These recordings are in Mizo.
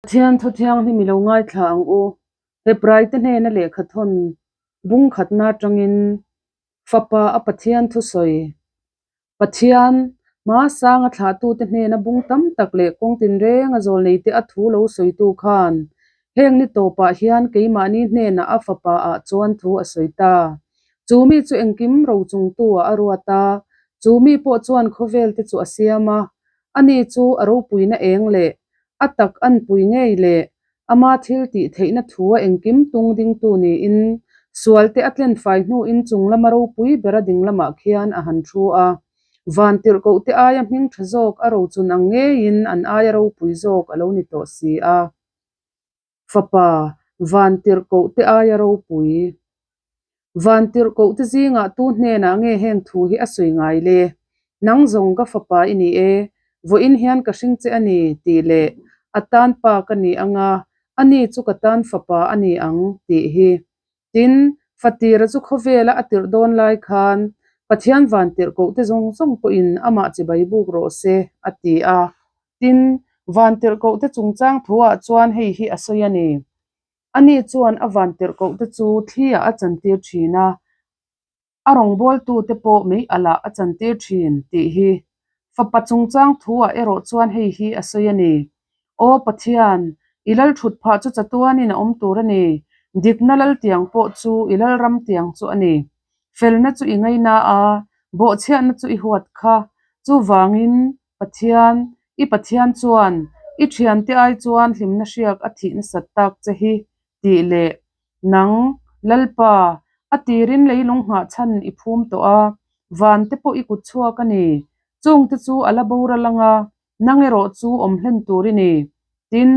Pathian Thu Thianghlim i lo ngaithla ang u. Hebraite hnena lehkha thawn bung khatna atangin Fapa a Pathian thusawi, Pathian hma sanga thlahtute hnena bung tam tak leh kawng tinrenga zawlneite a thu lo sawitu khan heng ni tawpah hian keimahni hnenah a Fapa ah chuan thu a sawi ta. Chu mi chu engkim rochungtu-ah a ruat a, chu mi pawh chuan khawvel te chu a siam a, ani chu a ropuina eng leh a tak anpui ngei leh ama thil tih theihna thua engkim tung dingtu niin sualte a tlenfai hnuin chung lama ropui bera ding lamah khian a han thu a. Vantirhkohte aia hming tha zawk a rochun ang ngeiin an aia ropui zawk a lo ni tawh si a. Fapa, Vantirhkohte aia ropui. Vantirhkohte zingah tu hnenah nge heng thu hi a sawi ngai le? Nang zawng ka fapa i ni e, vawiin hian ka hring che a ni, tih leh a tan pa ka ni anga, ani chu ka tan fapa a ni ang, tih hi. Tin, Fatira chu khawvela a tirh dawn lai khan Pathian vantirhkohte zawng zawng pawhin amah chibai buk rawh se, a ti a. Tin, vantirhkohte chungchang thuah chuan hei hi a sawi a ni. Ani chuan a vantirhkohte chu thliah a chantir thin a, a rawngbawltute pawh mei alh a chantir thin tih hi. Fapa chungchang thuah erawh chuan hei hi a sawi a ni. Aw Pathian, i lal thut phah chu chatuanin a awm tur a ni. Dikna lal tiang pawh chu i lal ram tiang chu a ni. Felna chu i ngaina a, bawhchhiatna chu i huat kha. Chuvangin, Pathian, i Pathian chuan i thiante ai chuan hlimna hriak a thih nasat tak che hi tih leh nang, Lalpa, a tirin leilung nghah chhan i phum tawh a, van te pawh i kut chhuak a ni. Chungte chu a la boral anga, nang erawh chu awm hlen tur i ni. Tin,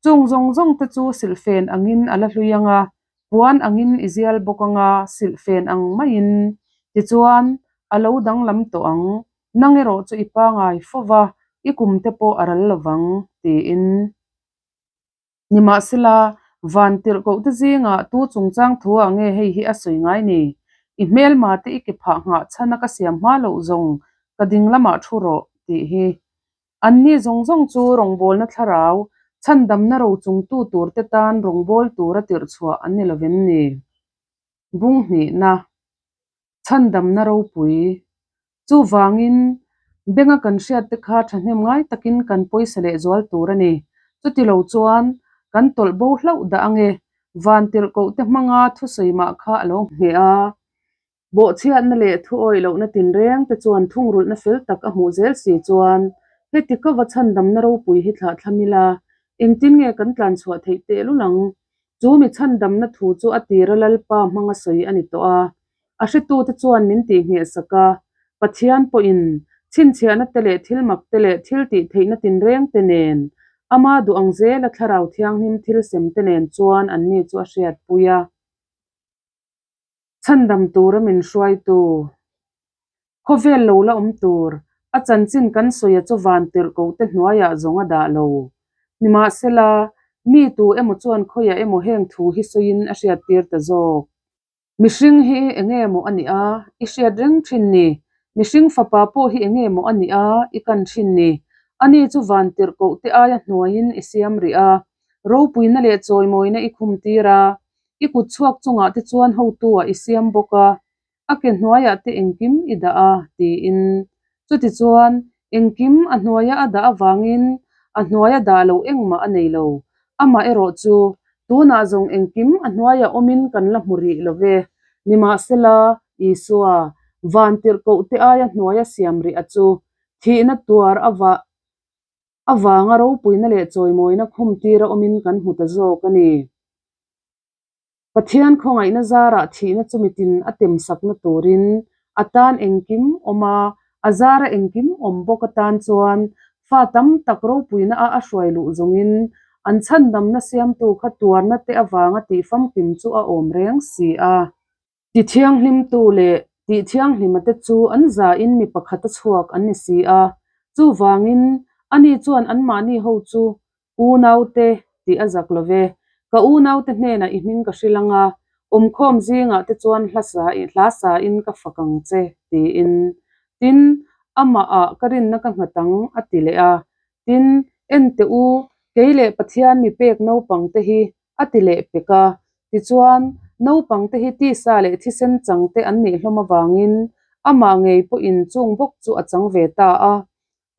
chung zawng zawng te chu silhfen angin a la hlui anga, puan angin i zial bawk anga, silhfen ang maiin. Tichuan, a lo danglam tawh ang. Nang erawh chu i pangai fo va, i kum te pawh a ral lovang, tiin. Nimahsela, van tirhkohte zingah tu chungchang thuah nge hei hi a sawi ngai ni? I hmelma te i ke phah nghah chhana ka siam hma loh zawng ka ding lamah thu rawh, tih hi. Anni zawng zawng chu rawngbawlna thlarau, chhandamna rochungtu turte tan rawngbâwl tura tirhchhuah an ni lovem ni? Bung hnihna. Chhandamna ropui. Chuvangin, benga kan hriatte kha thahnem ngai takin kan pawisa leh zual tur a ni. Chuti lo chuan, kan tawlh bo hlauh dah ange. Vantirhkohte hmanga thusawi mah kha a lo ngheh a. Bawhchhiatna leh thu awih lohna tinreng te chuan thungrulhna fel tak a hmuh zel si chuan, heti ka va chhandamna ropui hi thlah thlam ila, engtin nge kan tlanchhuah theih tehlul ang? Chu mi chhandamna thu chu a tira Lalpa hmanga sawi a ni tawh a, a hretute chuan min tihnghehsak a, Pathian pawhin chhinchhiahna te leh thilmak te leh thil tih theihna tinreng te nen, ama duh ang zela Thlarau Thianghlim thil sem te nen chuan anni chu a hriatpui a. Chhandam tura min hruaitu, khawvel lo la awm tur, a chanchin kan sawi a chu van tirhkohte hnuaiah zawng a dah lo. Nimahsela, mi tu emaw chuan khawiah emaw heng thu hi sawiin a hriattir ta zawk. Mihring hi enge maw a nih a, i hriat reng thin ni? Mihring fapa pawh hi enge maw a nih a, i kan thin ni? Ani chu van tirhkohte aia hnuaiin i siam rih a, ropuina leh chawimawina i khumtir a, I kut chhuak chungah te chuan hotu-ah i siam bawk a, a ke hnuaiah te engkim i dah a, tiin. Chutichuan, engkim a hnuaia a dah avangin a hnuaia dah loh engmah a nei lo. Amah erawh chu, tunah zawng engkim a hnuaiah awmin kan la hmu rih lo ve. Nimahsela, Isua, van tirhkohte aia hnuaia siam rih a chu, thihna tuar ava avanga ropuina leh chawimawina khumtira awmin kan hmu ta zawk a ni. Pathian khawngaihna zarah thihna chu mitin a temsakna turin a tan engkim awm a, a zara engkim awm bawk atan chuan fa tam tak ropuina a a hruai luh zawngin an chhandamna siamtu kha tuarna te avanga tih famkim chu a awm reng si a. Ti thianghlimtu leh tih thianghlima te chu an zain mi pakhat a chhuak an ni si a, chuvangin ani chuan anmahni ho chu Unaute tih a zak lo ve, ka unaute hnenah i hming ka hrilh ang a, awmkhawm zingah te chuan hla sa hla sain ka fak ang che tiin. Tin, amahah ka rinna ka nghat ang a ti leh a. Tin, en teh u, Kei leh Pathian mi pek naupangte hi a ti leh pek a. Tichuan, naupangte hi tisa leh thisen changte an nih hlawm avangin amah ngei pawhin chung bawk chu a chang ve ta a.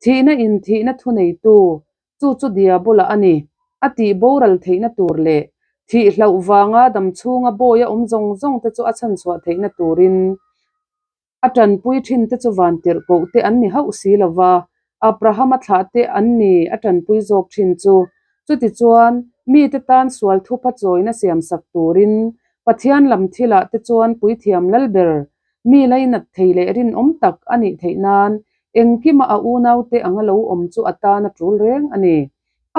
Thihna in thihna thuneitu, chu chu Diabola a ni, a tih boral theihna tur leh thih hlauh vanga dam chhunga bawi a awm zawng zawng te chu a chhanchhuah theihna turin a tanpui thin te chu vantirhkoh te an ni hauh si lo va, Abrahama thlah te an ni a tanpui zawk thin chu. Chutichuan, mite tan sual thupha chawina siamsak turin Pathian lam thilah te chuan puithiam lalber Mi lainat thei leh rinawm tak a nih theih nan engkima a unaute anga lo awm chu a tan a tul reng a ni.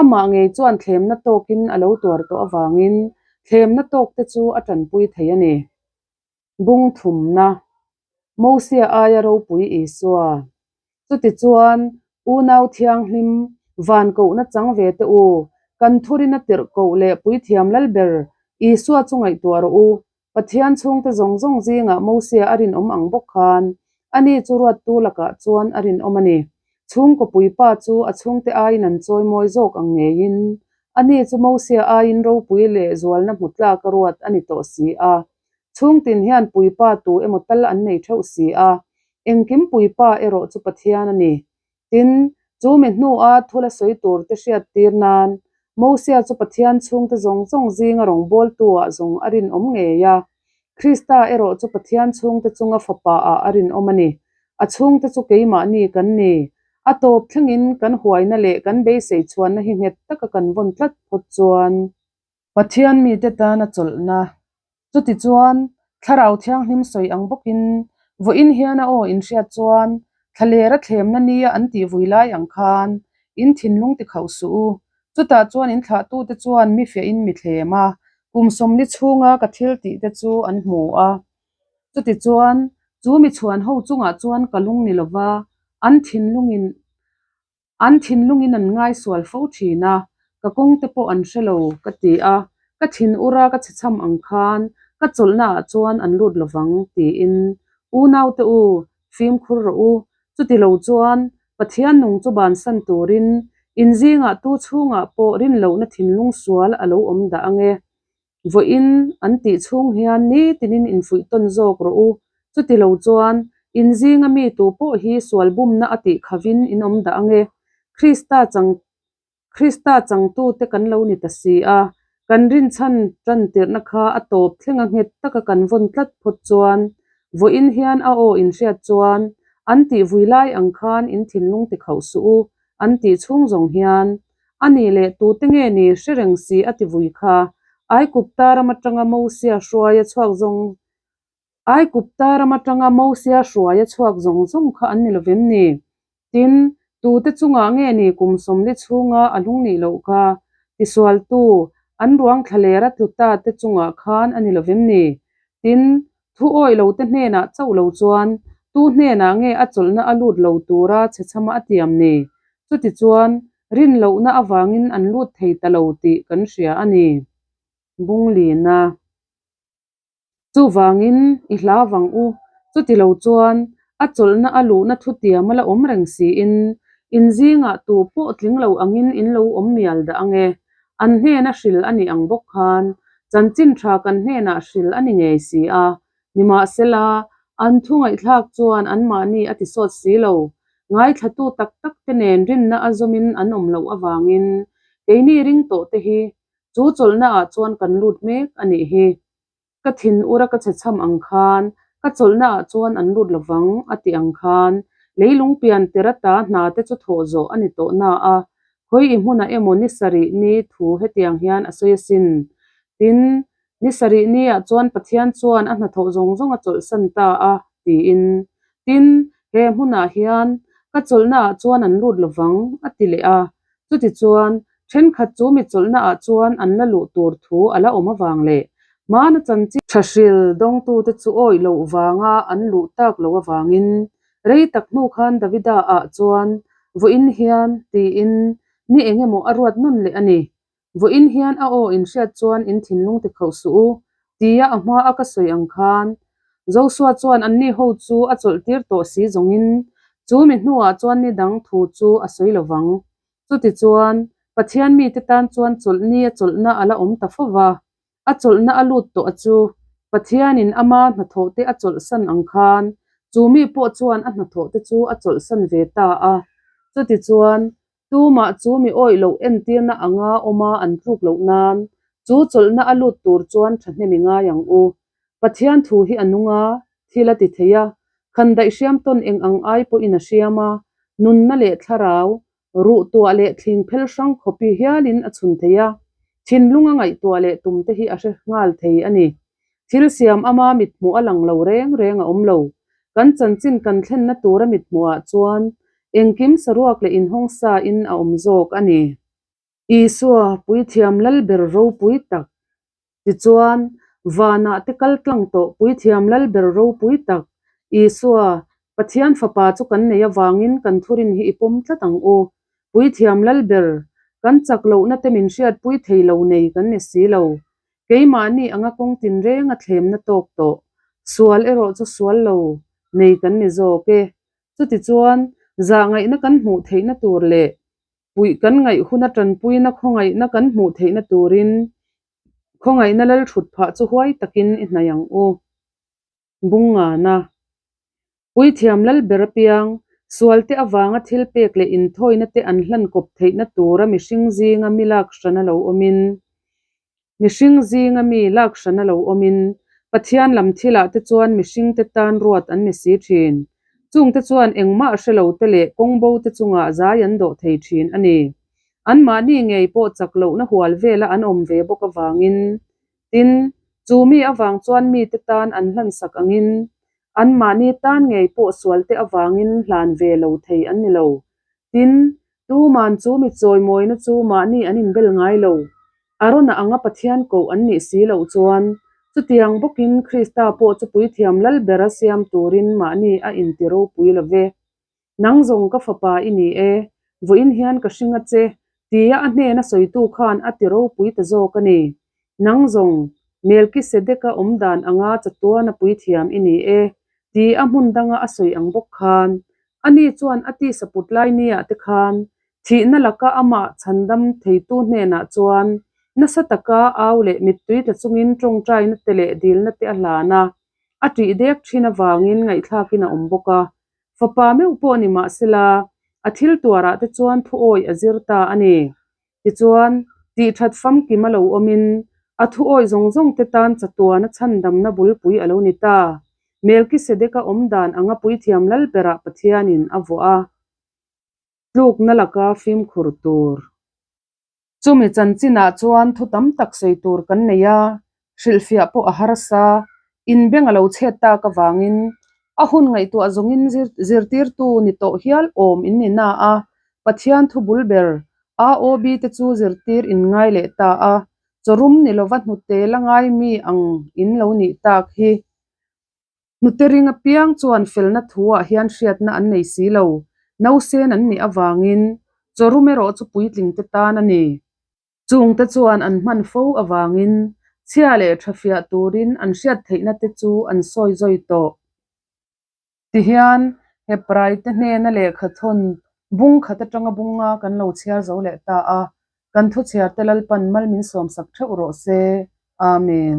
Amah ngei chuan thlemna tawkin a lo tuar tawh avangin thlemna tawkte chu a tanpui thei a ni. Bung thumna, Mosia aia ropui Isua. Chutichuan, unau thianghlim, van kohna chang ve teh u, kan thurina tirh koh leh puithiam lalber Isua chu ngaihtuah rawh u, Pathian chhungte zawng zawng zingah Mosia a rinawm ang bawk khan, ani chu ruattu lakah chuan a rinawm a ni. Chhungkaw puipa chu a chhungte aiin an chawi mawi zawk ang ngeiin, ani chu Mosia aiin ropui leh zualna hmu tlak a ruat a ni tawh si a. Chhungtin hian puipa tu emaw tal an nei theuh si a, engkim puipa erawh chu Pathian a ni. Tin, chu mi hnua thul a sawi tur te hriat tir nan, Mosia chu Pathian chhungte zawng zawng zinga rawngbawltu-ah zawng a rinawm ngei a. Krista erawh chu Pathian chhungte chunga fapa-ah a rinawm a ni. A chhungte chu keimahni kan ni. A tawp thlengin kan huaina leh kan beisei chhuanna hi nghet taka kan vawn tlat phawt chuan. Pathian mite tana chawlhna. Chutichuan, Thlarau Thianghlim sawi ang bawkin, vawiin hian a aw inhriat chuan, thlaler a thlemna nia an tih vui lai ang khan, in thinlung ti khauh suh u. Chutah chuan in thlahtute chuan mi fiahin mi thlem a, kum sawmli chhunga ka thil tihte chu an hmu a. Chutichuan, chu mi chhuan ho chungah chuan ka lung ni lova, an thinlungin An thinlungin an ngaisual fo thin a, ka kawng te pawh an hre lo ka ti a, ka thin ura ka chhechham ang khan ka chawlhna ah chuan an lut lovang tiin Unaute u, fimkhur rawh u, chuti lo chuan Pathian nung chu bansan turin in zingah tu chhungah pawh rinlohna thinlung sual a lo awm dah ange. Vawiin an tih chhung hian nitinin infuih tawn zawk rawh u. Chuti lo chuan, in zinga mi tu pawh hi sual bumna a tih khavin in awm dah ange. Krista chang Krista changtute kan lo ni ta si a, kan rinchhan tantirhna kha a tawp thlenga nghet taka kan vawn tlat phawt chuan, vawiin hian a aw inhriat chuan, an tih vui lai ang khan in thinlung ti khauh suh u, an tih chhung zawng hian. A nih leh tute nge ni hre reng si a ti vui kha. Aikupta ram atanga Mosia hruai a chhuak zawng Aikupta ram atanga Mosia hruai a chhuak zawng zawng kha an ni lovem ni? Tin, tute chungah nge ni kum sawmli chhunga a lung nih loh kha? Tisualtu, an ruang thlaler a tlu ta te chungah khan a ni lovem ni? Tin, Thu awih lo te hnenah chauh lo chuan tu hnenah nge a chawlhna a lut lo tura chhechhama a tiam ni? Chutichuan, rin lohna avangin an lut thei ta lo tih kan hria a ni. Bunglina. Chuvangin, i hla vang u. Chuti lo chuan, a chawlhna a luhna thutiam a la awm reng siin, in zingah tu pawh tling lo angin in lo awm mial dah ange. An hnena hril a nih ang bawk khan chanchin tha kan hnenah hril a ni ngei si a, nimahsela, an thu ngaihthlak chuan anmahni a ti sawt si lo. Ngaithlatu tak tak te nen rinna a zawmin an awm loh avangin keini ring tawh te hi chu chawlhna ah chuan kan lut mek a nih hi. Ka thin ura ka chhechham ang khan, ka chawlhna ah chuan an lut lovang, a ti ang khan, leilung pian tir ata hna te chu thawh zawh a ni tawh na a, khawi i hmunah emaw ni sarih ni thu hetiang hian a sawi asin. Tin, ni sarih ni ah chuan Pathian chuan a hnathawh zawng zawng a chawlhsan ta a, tiin. Tin, he hmunah hian ka chawlhna ah chuan an lut lovang, a ti leh a. Chutichuan, thenkhat chu mi chawlhnaah chuan an la luh tur thu a la awm avang leh hmana chanchin thahril dawngtute chu awih loh vanga an luh tak loh avangin rei tak hnu khan Davida ah chuan vawiin hian tiin ni eng emaw a ruat nawn leh a ni. Vawiin hian a aw inhriat chuan in thinlung ti khauh suh u tia a hma a ka sawi ang khan Joshua chuan anni ho chu a chawlh tir tawh si zawngin chu mi hnuah chuan ni dang thu chu a sawi lo vang. Chutichuan, Pathian mite tan chuan chawlhni a chawlhna a la awm ta fo va, a chawlhna a lut tawh a chu Pathianin ama hnathawhte a chawlhsan ang khan chu mi pawh chuan a hnathawhte chu a chawlhsan ve ta a. Chutichuan, tumah chu mi awih loh entirna anga awma an tluk loh nan chu chawlhna a lut tur chuan thahnem i ngai ang u. Pathian thu hi a nung a, thil a ti thei a, khandaih hriam tawn eng ang ai pawhin a hriam a, nunna leh thlarau, ruh tuah leh thling phel hrang khawpi hialin a chhun thei a, thinlung a ngaihtuah leh tum te hi a hre nghal thei a ni. Thil siam ama mithmuh a lang lo reng reng a awm lo. Kan chanchin kan thlenna tura mithmuhah chuan engkim saruak leh inhawng sa in a awm zawk a ni. Isua, Puithiam Lalber ropui tak. Tichuan, vanah te kal tlang tawh Puithiam Lalber ropui tak, Isua, Pathian Fapa chu kan nei avangin kan thurin hi i pawm tlat ang u. Puithiam Lalber, kan chak lohna te min hriatpui thei lo nei kan ni si lo. Keimahni anga kawng tinrenga thlemna tawk tawh, sual erawh chu sual lo nei kan ni zawk e. Chutichuan, zahngaihna kan hmuh theihna tur leh puih kan ngaih huna tanpuina khawngaihna kan hmuh theihna turin khawngaihna lal thut phah chu huai takin i hnaih ang u. Bungngana. Puithiam lal ber apiang, sualte avanga thil pek leh inthawina te an hlan kawp theihna tura mihring zinga mi lak hrana lo awmin, Mihring zinga mi lak hrana lo awmin, Pathian lam thilah te chuan mihringte tan ruat an ni si thin. Chungte chuan engmah hre lo te leh kawngbo te chungah zai an dawh thei thin a ni. Anmahni ngei pawh chak lohna hual vela an awm ve bawk avangin, tin, chu mi avang chuan mite tan an hlansak angin, anmahni tan ngei pawh sualte avangin hlan ve lo thei an ni lo. Tin, tuman chu mi chawimawina chu mahni an inbel ngai lo. Arona anga Pathian koh an nih si loh chuan, chutiang bawkin Krista pawh chu puithiam lal bera siam turin mahni a inti ropui lo ve. Nang zawng ka fapa i ni e, vawiin hian ka hring a che, tia a hnena sawitu khan a ti ropui ta zawk a ni. Nang zawng, Melkisedeka awm dan anga chatuana puithiam i ni e, ti a hmun danga a sawi ang bawk khan, ani chuan a tisa put lai niah te khan thihna laka amah chhandam theitu hnenah chuan nasa taka au leh mittui tla chungin tawngtaina te leh dilna te a hlan a, a tih dek thin avangin ngaihthlakin a awm bawk a. Fapa meuh pawh ni mahsela, a thil tuarah te chuan thuawi a zir ta a ni. Tichuan, tihthat famkim a lo awmin, a thuawi zawng zawng te tan chatuana chhandamna bulpui a lo ni ta. Melkisedeka awm dan anga puithiam lal berah Pathianin a vuah a. Tlukna laka fimkhur tur. Chumi chanchinah chuan thu tam tak sawi tur kan nei a, hrilhfiah pawh a harsa. Inbeng a lo chhet tak avangin a hun ngaihtuah zawngin zirtirtu ni tawh hial awm in ni na a, Pathian thu bul ber AOB te chu zirtir in ngai leh ta a, chawrum ni lova hnute la ngai mi ang in lo nih tak hi. Hnute ring apiang chuan felna thuah hian hriatna an nei si lo, nausen an nih avangin chawrum erawh chu puitlingte tan a ni. Chungte chuan an hman fo avangin chhia leh tha fiah turin an hriat theihna te chu an sawi zawi tawh. Tihian Hebraite hnena lehkha thawn bung khat atanga bunga kan lo chhiar zo leh ta a, kan thuchhiarte Lalpan mal min sawmsak theuh rawh se. Amen.